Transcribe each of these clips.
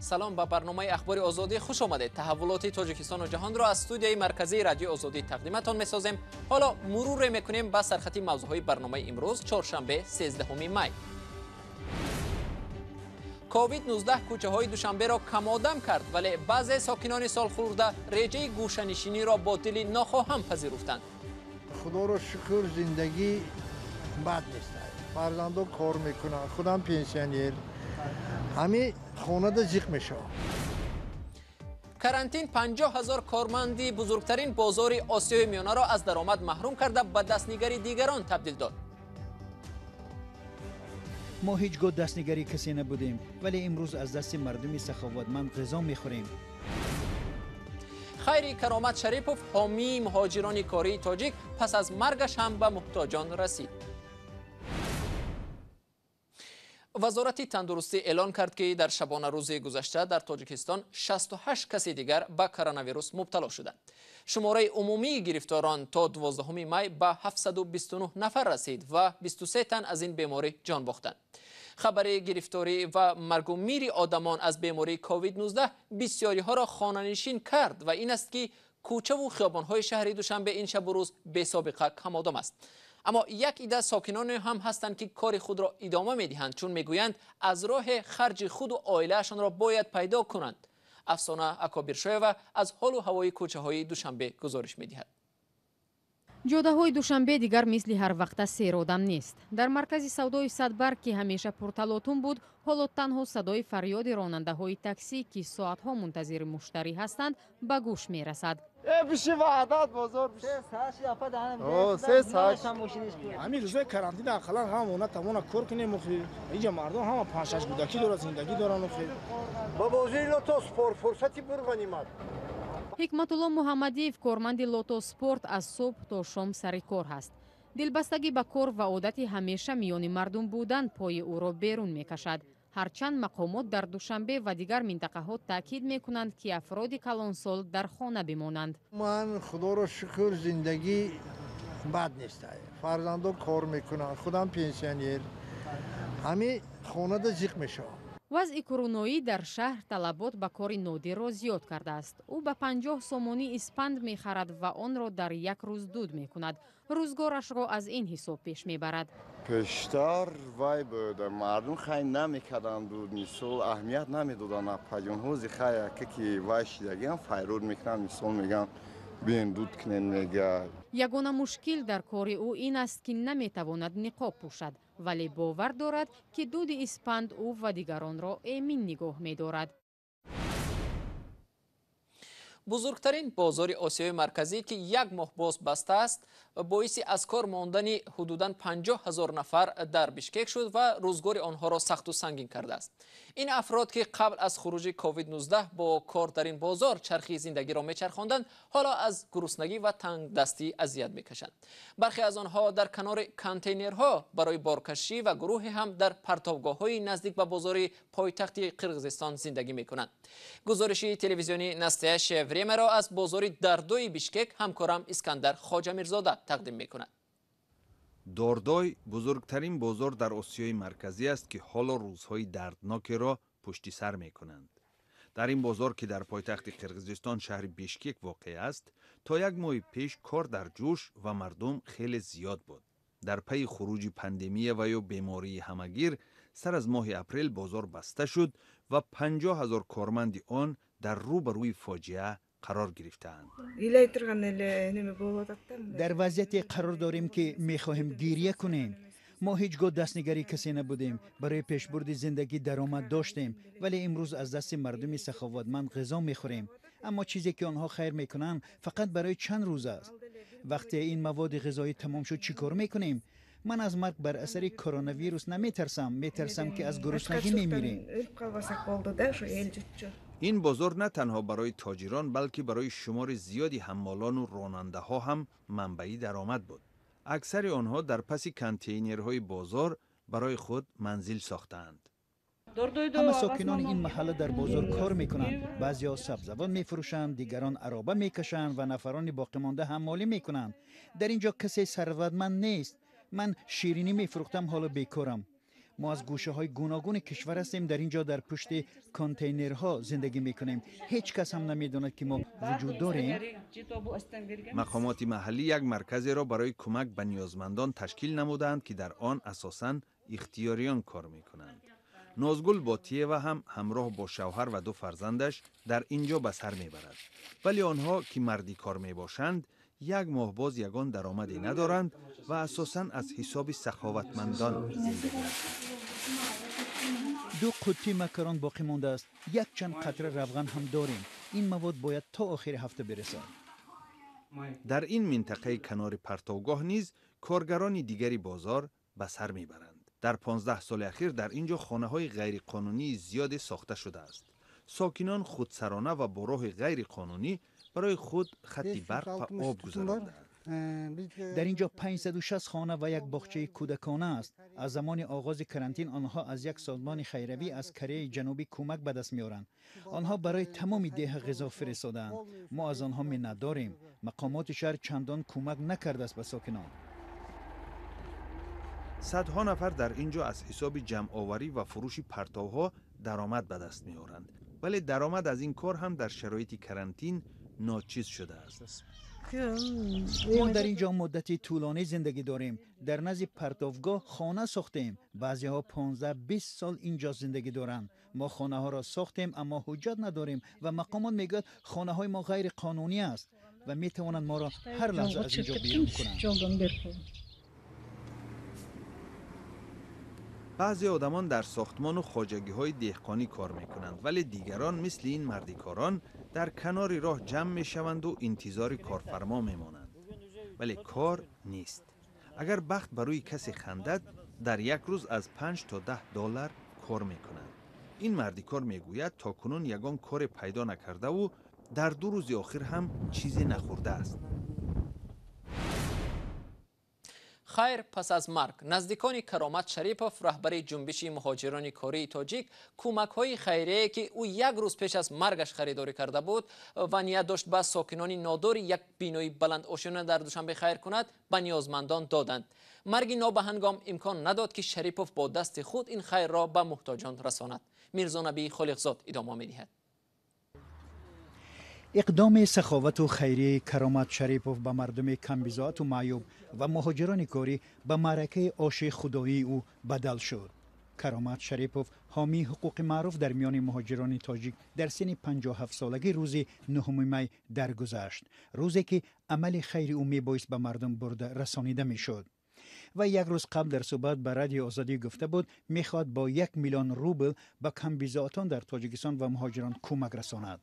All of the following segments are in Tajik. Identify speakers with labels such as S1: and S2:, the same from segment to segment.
S1: Салом, ба барномаи Ахбори Озодӣ хуш омадед. Таҳаввулоти Тоҷикистону ҷаҳонро аз студияи марказии Радиои Озодӣ тақдиматон месозем. Ҳоло муруре мекунем ба сархати мавзӯъҳои барномаи имрӯз, чоршанбе, 13 май. Ковид-19 кӯчаҳои Душанберо камодам кард, вале баъзе сокинони солхӯрда реҷаи гӯшанишиниро бо дили нохоҳам пазируфтанд.
S2: Худоро шукр, зиндагӣ бад нест. Фарзандо кор мекунанд, худам пенсионер. Ҳамин хонада зиқ мешавам.
S1: Карантин 50 ҳазор корманди бузургтарин бозори Осиёи Миёнаро аз даромад маҳрум карда, ба дастнигари дигарон табдил дод.
S3: Мо ҳеҷ гоҳ дастнигари касе набудем, вале имрӯз аз дасти мардуми саховатманд ғизо мехӯрем.
S1: Хайри Каромат Шарипов, ҳомии муҳоҷирони кории тоҷик, пас аз маргаш ҳам ба муҳтоҷон расид. Вазорати тандурустӣ эълон кард, ки дар шабонарӯзи гузашта дар Тоҷикистон 68 каси дигар ба коронавирус мубтало шуданд. Шумораи умумии гирифторон то 12 май ба 729 нафар расид ва 23 тан аз ин беморӣ ҷон бохтанд. Хабари гирифторӣ ва маргу мири одамон аз бемории ковид-19 бисёриҳоро хонанишин кард ва ин аст, ки кӯчаву хиёбонҳои шаҳри Душанбе ин шабу рӯз бесобиқа камодам аст. Аммо як ида сокиноне ҳам ҳастанд, ки кори худро идома медиҳанд, чун мегӯянд, аз роҳе харҷи худу оилаашонро бояд пайдо кунанд. Афсона Акобиршоева аз ҳолу ҳавои кӯчаҳои Душанбе гузориш медиҳад.
S4: Ҷодаҳои Душанбе дигар мисли ҳар вақта серодам нест. Дар маркази савдои Садбарг, ки ҳамеша пурталотум буд, ҳоло танҳо садои фарёди ронандаҳои таксӣ, ки соатҳо мунтазири муштарӣ ҳастанд, ба гӯш мерасад.
S5: Ҳамин рӯзҳои карантин ақаллан ҳамона тамона кор кунем. Инҷа мардум ҳама панҷшаш кӯдакӣ дорад, зиндагӣ доранд.
S2: Ба бозори Лото Спорт фурсати бур ғанимат.
S4: Ҳикматулло Муҳаммадиев, корманди Лото Спорт, аз субҳ то шом сари кор ҳаст. Дилбастагӣ ба кор ва одати ҳамеша миёни мардум будан пои ӯро берун мекашад. Ҳарчанд мақомот дар Душанбе ва дигар минтақаҳо таъкид мекунанд, ки афроди калонсол дар хона бимонанд.
S2: Ман, худоро шукр, зиндагӣ бад нест. Фарзандо кор мекунанд, худам пенсионер. Ҳамин хонада зиқ мешавам.
S4: Вазъи куруноӣ дар шаҳр талабот ба кори Нодирро зиёд кардааст. Ӯ ба 50 сомонӣ испанд мехарад ва онро дар як рӯз дуд мекунад. Рӯзгорашро аз ин ҳисоб пеш мебарад.
S6: Пештар вай буд, мардум хай намекарданд, дуд, мисол, аҳамият намедоданд апаҷон. Ҳози хай яке ки вай шидагиам, файрод мекунанд, мисол, мегӯянд, биен, дуд кунен, мега.
S4: Ягона мушкил дар кори ӯ ин аст, ки наметавонад ниқоб пӯшад, вале бовар дорад, ки дуди испанд ӯ ва дигаронро эмин нигоҳ медорад.
S1: Бузургтарин бозори Осиёи Марказӣ, ки як моҳ боз баста аст, боиси аз кор мондани ҳудудан 50 ҳазор нафар дар Бишкек шуд ва рӯзгори онҳоро сахту сангин кардааст. Ин афрод, ки қабл аз хуруҷи ковид-19 бо кор дар ин бозор чархи зиндагиро мечархонданд, ҳоло аз гуруснагӣ ва тангдастӣ азият мекашанд. Бархе аз онҳо дар канори контейнерҳо барои боркашӣ ва гурӯҳе ҳам дар партовгоҳҳои наздик ба бозори пойтахти Қирғизистон зиндагӣ мекунанд. Гузориши телевизиони Настоящее времяро аз бозори Дардои Бишкек ҳамкорам Искандар Хоҷамирзода тақдим мекунад.
S7: Дордой бузургтарин бозор дар Осиёи Марказӣ аст, ки ҳоло рӯзҳои дарднокеро пушти сар мекунанд. Дар ин бозор, ки дар пойтахти Қирғизистон, шаҳри Бишкек воқеъ аст, то як моҳи пеш кор дар ҷӯш ва мардум хеле зиёд буд. Дар пайи хуруҷи пандемия ва ё бемории ҳамагир сар аз моҳи апрел бозор баста шуд ва 50 ҳазор корманди он дар рӯ ба рӯи фоҷиа қарор гирифтаанд.
S8: Ыйлай турган эле неме болуп атат да мындай.
S3: Дар вазъияте қарор дорем, ки мехоҳем гиря кунем. Мо ҳеҷ гоҳ дастнигари касе набудем, барои пешбурди зиндагӣ даромад доштем, вале имрӯз аз дасти мардуми саховатманд ғизо мехӯрем. Аммо чизе ки онҳо хайр мекунанд, фақат барои чанд рӯз аст. Вақте ин маводи ғизоӣ тамом шуд, чӣ кор мекунем? Ман аз марг бар асари коронавирус наметарсам, метарсам, ки аз гуруснагӣ мемирем.
S8: Өлүп калбасак болду да ушу эл журтчу.
S7: Ин бозор на танҳо барои тоҷирон, балки барои шумори зиёди ҳаммолону ронандаҳо ҳам манбаи даромад буд. Аксари онҳо дар паси контейнерҳои бозор барои худ манзил сохтаанд.
S3: Ҳама сокинони ин маҳалла дар бозор кор мекунанд. Баъзеҳо сабзавот мефурӯшанд, дигарон ароба мекашанд ва нафарони боқимонда ҳаммолӣ мекунанд. Дар ин ҷо касе сарватманд нест. Ман ширинӣ мефурӯхтам, ҳоло бекорам. Мо аз гӯшаҳои гуногуни кишвар ҳастем. Дар ин ҷо дар пушти контейнерҳо зиндагӣ мекунем. Ҳеҷ кас ҳам намедонад, ки мо вуҷуд дорем.
S7: Мақомоти маҳаллӣ як марказеро барои кӯмак ба ниёзмандон ташкил намудаанд, ки дар он асосан ихтиёриён кор мекунанд. Нозгул Ботиева ҳам ҳамроҳ бо шавҳар ва ду фарзандаш дар ин ҷо ба сар мебарад. Вале онҳо, ки мардикор мебошанд, як моҳ боз ягон даромаде надоранд ва асосан аз ҳисоби саховатмандон зиндагӣ мекунанд.
S3: Ду қуттӣ макарон боқӣ мондааст. Якчанд қатра равған ҳам дорем. Ин мавод бояд то охири ҳафта бирасад.
S7: Дар ин минтақаи канори партовгоҳ низ коргарони дигари бозор ба сар мебаранд. Дар 15 соли ахир дар ин ҷо хонаҳои ғайриқонунии зиёде сохта шудааст. Сокинон худсарона ва бо роҳи ғайриқонунӣ барои худ хатти барқ ва об гузаронданд.
S3: Дар ин ҷо 560 хона ва як боғчаи кӯдакона аст. Аз замони оғози карантин онҳо аз як созмони хайравӣ аз Кореяи Ҷанубӣ кӯмак ба даст меоранд. Онҳо барои тамоми деҳа ғизо фиристодаанд. Мо аз онҳо миннатдорем. Мақомоти шаҳр чандон кӯмак накардааст ба сокинон.
S7: Садҳо нафар дар ин ҷо аз ҳисоби ҷамъоварӣ ва фурӯши партовҳо даромад ба даст меоранд. Вале даромад аз ин кор ҳам дар шароити карантин ночиз шудааст.
S3: Мо дар ин ҷо муддати тӯлонӣ зиндагӣ дорем. Дар назди партовгоҳ хона сохтем. Баъзеҳо 15-20 сол ин ҷо зиндагӣ доранд. Мо хонаҳоро сохтем, аммо ҳуҷҷат надорем ва мақомот мегӯяд, хонаҳои мо ғайриқонунӣ аст ва метавонанд моро ҳар лаҳза аз ин ҷо берун кунанд.
S7: Баъзе одамон дар сохтмону хоҷагиҳои деҳқонӣ кор мекунанд, вале дигарон мисли ин мардикорон дар канори роҳ ҷамъ мешаванду интизори корфармо мемонанд. Вале кор нест. Агар бахт ба рӯи касе хандад, дар як рӯз аз 5 то 10 доллар кор мекунанд. Ин мардикор мегӯяд, то кунун ягон коре пайдо накардаву дар ду рӯзи охир ҳам чизе нахӯрдааст.
S1: Хайр пас аз марг. Наздикони Каромат Шарипов, раҳбари ҷунбиши муҳоҷирони кории тоҷик, кӯмакҳои хайрие, ки ӯ як рӯз пеш аз маргаш харидорӣ карда буд ва ният дошт ба сокинони нодори як бинои баландошёна дар Душанбе хайр кунад, ба ниёзмандон доданд. Марги нобаҳангом имкон надод, ки Шарипов бо дасти худ ин хайрро ба муҳтоҷон расонад. Мирзонабӣ Холиқзод идома медиҳад.
S3: Иқдоми саховату хайрии Каромат Шарипов ба мардуми камбизоату маъюб ва муҳоҷирони корӣ ба маъракаи оши худоии ӯ бадал шуд. Каромат Шарипов, ҳомии ҳуқуқи маъруф дар миёни муҳоҷирони тоҷик, дар синни 57-солагӣ рӯзи 9 май даргузашт. Рӯзе ки амали хайри ӯ мебоист ба мардум бурда расонида мешуд. Ва як рӯз қабл дар суҳбат ба Радиои Озодӣ гуфта буд, мехоҳад бо 1 миллион рубл ба камбизоатон дар Тоҷикистон ва муҳоҷирон кӯмак расонад.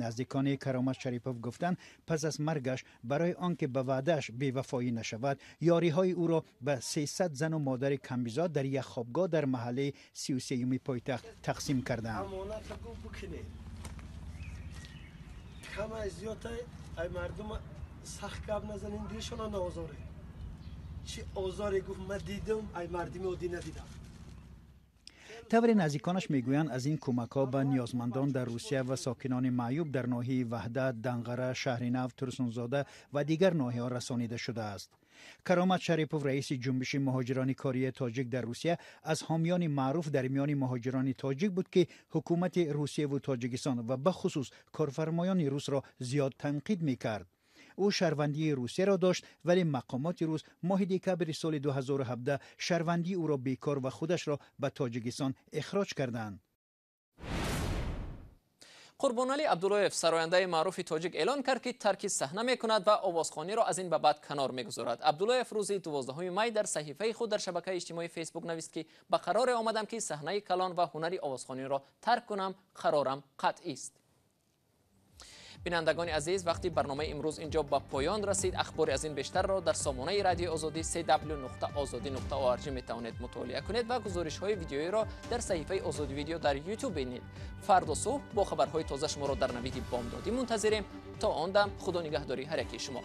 S3: Наздикони Каромат Шарипов гуфтанд, пас аз маргаш барои он ки ба ваъдааш бевафоӣ нашавад, ёриҳои ӯро ба 300 зану модари камбизоат дар як хобгоҳ дар маҳаллаи 33-юми пойтахт тақсим карданд. Тавре наздиконаш мегӯянд, аз ин кӯмакҳо ба ниёзмандон дар Русия ва сокинони маъюб дар ноҳияи Ваҳдат, Данғара, Шаҳри Нав, Турсунзода ва дигар ноҳияҳо расонида шудааст. Каромат Шарипов, раиси ҷунбиши муҳоҷирони кории тоҷик дар Русия, аз ҳомиёни маъруф дар миёни муҳоҷирони тоҷик буд, ки ҳукумати Русияву Тоҷикистон ва бахусус корфармоёни русро зиёд танқид мекард. Ӯ шаҳрвандии Русияро дошт, вале мақомоти рус моҳи декабри соли 2017 шаҳрвандии ӯро бекор ва худашро ба Тоҷикистон ихроҷ карданд.
S1: Қурбоналӣ Абдуллоев, сарояндаи маъруфи тоҷик, эълон кард, ки тарки саҳна мекунад ва овозхониро аз ин ба баъд канор мегузорад. Абдуллоев рӯзи 12 май дар саҳифаи худ дар шабакаи иҷтимоии Фейсбук навист, ки ба қароре омадам, ки саҳнаи калон ва ҳунари овозхониро тарк кунам, қарорам қатъист. Бинандагони азиз, вақти барномаи имрӯз инҷо ба поён расид. Ахбори аз ин бештарро дар сомонаи Радиои Озодӣ cw.ozodi.org метавонед мутолиа кунед ва гузоришҳои видеоиро дар саҳифаи Озодӣ видео дар YouTube бинед. Фардо субҳ бо хабарҳои тоза шуморо дар навиди бомдодӣ мунтазирем. То он дам Худо нигаҳдори ҳар яки шумо.